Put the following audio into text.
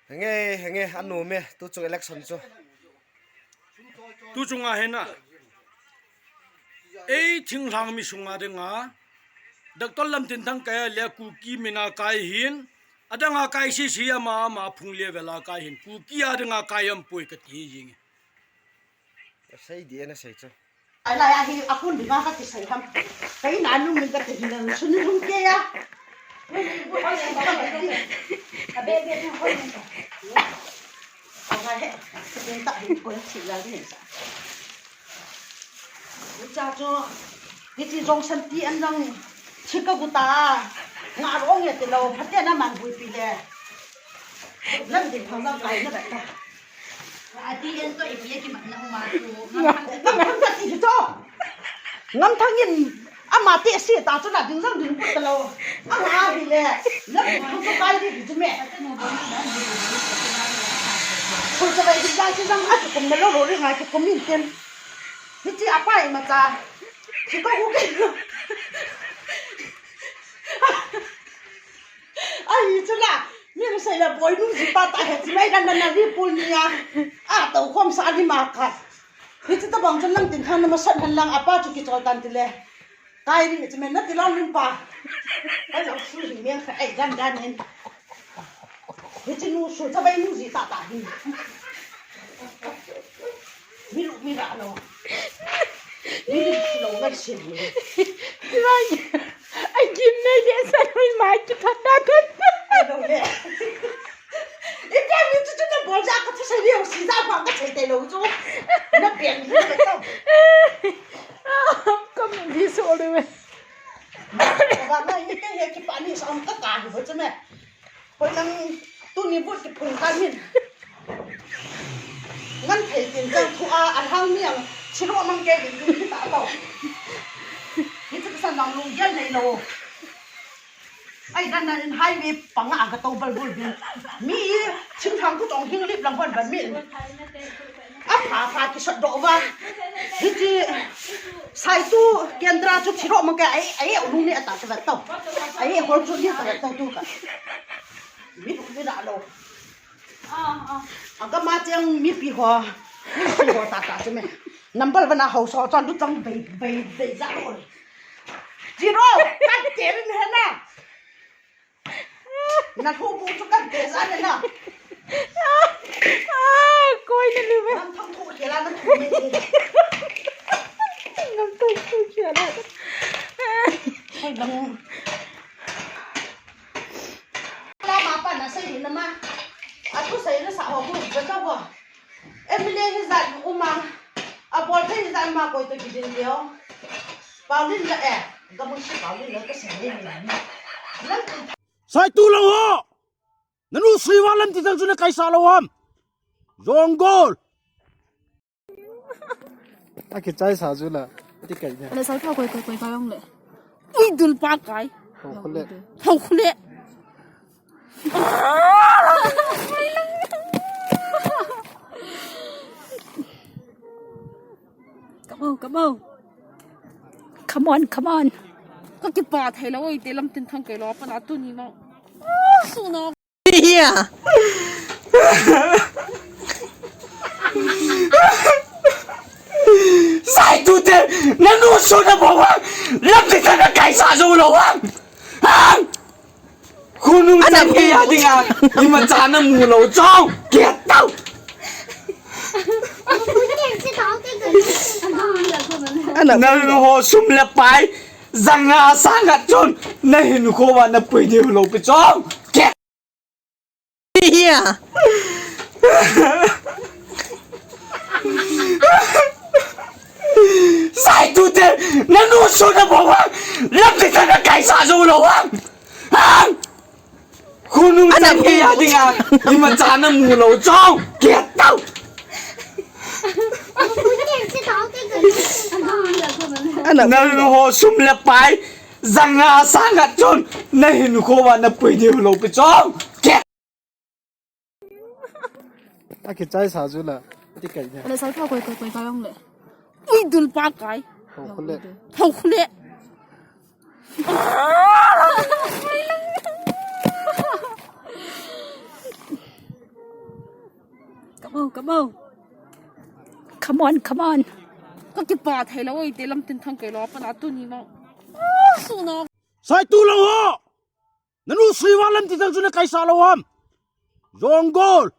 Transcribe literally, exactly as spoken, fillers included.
Henge, henge, anu me, tu chung election chu. Tu chunga hena. Ei thinglhang mi sunga dinga. Doctor Lamtinthang kai a le Kuki mina kai hin. Adanga kai sisi ama ama phung le vela kai hin. Kuki a dinga kai ampoi kati jing. Sei di ana sei chu. Ala ya hi akun dinga kati sei ham. Kai na nu min kati hin na sun lung ke ya. Abe be tu ko. Anga he, ken ta hin ko chi la ni sa. Ucha chu, hichi jong san ti an jang chi ka guta. Nga rong ye te lo, phate na man bui pi le. Nan di phang jang kai na ba ta. Ati en to ipi ki man na ma chu. Nga phang ka ti to. Ngamthang in ama te si ta chu na ding jang ding pu ta lo. Ama hi le. Na ding thang chu kai di di chu me. Chu chu bai ding jang chu jang a chu kum na lo lo ri ngai chu kum min ten. Hichi apa i ma cha. Chu ka u ke. Ai chu la. Mi ru sai la boi nu ji pa ta he chi mai dan dan na ri pul ni a. A to khom sa ni ma ka. Hichi tabang chun Lamtinthang na masat han lang apa chu kichol tan ti le. Kai ri chu men na ti lang lim pa. Ai lo su ri men kha ai dan dan nen. Hichi nu su ta bai nu ji ta ta hin. Mi lu mi ra lo. Mi lu lo ngai sin. Rai. Ai gim nei de sa lui mai ki phat ta kan. Ai lo le. Ika mi chu chu na bol ja ka chu sai leu si ja ba ka sai tai lo chu. Na pian ni ka tau. Ka mi di so le we. Ba na hi ke he ki pa ni sa am ka ka hi bo chu me. Hoi lang tuni bu ki phun ka min. Ngan thei tin jang thu a, a hang mi ang chiro mang ke din tin ta tau. Ni chu sa nang lung gel nei lo. Ai dan dan in highway panga a ka to bal bul bin. Mi chim thang ku tong hing lip lang hon ban mi. A pha pha ki sot do va. Hichi sai tu kendra chu chiro mang ke ai ai lu ni ata ta to. Ai hol chu ni ta to tu ka. Mi lu mi da lo. A ka ma cheng mipi ho. Mipi ho ta ta chu me. Number one a ho so chon lu chang bei bei bei ja lo. Zero, kan te rin he na. Na thu bu chu kan te sa ne na. Ah, koi na lu ve. Nam thang thu khela na thu me. Nam thang thu khela. Hoi bang. La ma pa na sei na ma. A thu sei na sa ho bu ka ta bo. M L A hi zat uma, a bol thei hi zat uma koi to kidin leo. Pauline la e, ga mun si Pauline la ka si ni ni. Sai tu lo ho. Nanu sui wa Lamtinthang chu na kai sa lo ham. Jonggol. A kichai sa chu la. Ti kai ne. Ala sai pa koi koi koi kai ong le. Ui dul pa kai. Ho khule. Ho khule. Come on, come on. Come on, come on. Ka kipa thei lo, oi, te Lamtinthang kei lo, pa na tu ni ma. Ah, su na. Hia. Sai tu te, nanu su na bo wa. Lamtinthang na kai sa zo lo wa. Ha? Khonung chang ke ya dinga, imacha na mu lo chong, ke tau. Ana. Na ho sum le pai, janga sang a chun, na hinkho va na pui ni lo pi chong. Ke. Hia. Sai tu te, nanu su na bo wa, Lamtinthang na kai sa zo lo wa. Ha? Khonung chang ke ya dinga, imacha na mu lo chong, ke tau. Ana. Na ho sum le pai, janga sang a chun, na hinkho va na pui ni lo pi chong, ke. A kichai sa chu la. Ti kai ne. Ala sai pa koi koi koi kai ong le. Ui dul pa kai. Ho khule. Ho khule. Oh, come on. Come on, come on. Ka kipa thei lo oi te, Lamtinthang kei lo pa na tu ni ma. Ah, su na. Sai tu lo ho. Nanu sui wa Lamtinthang chu na kai sa lo ham. Jonggol.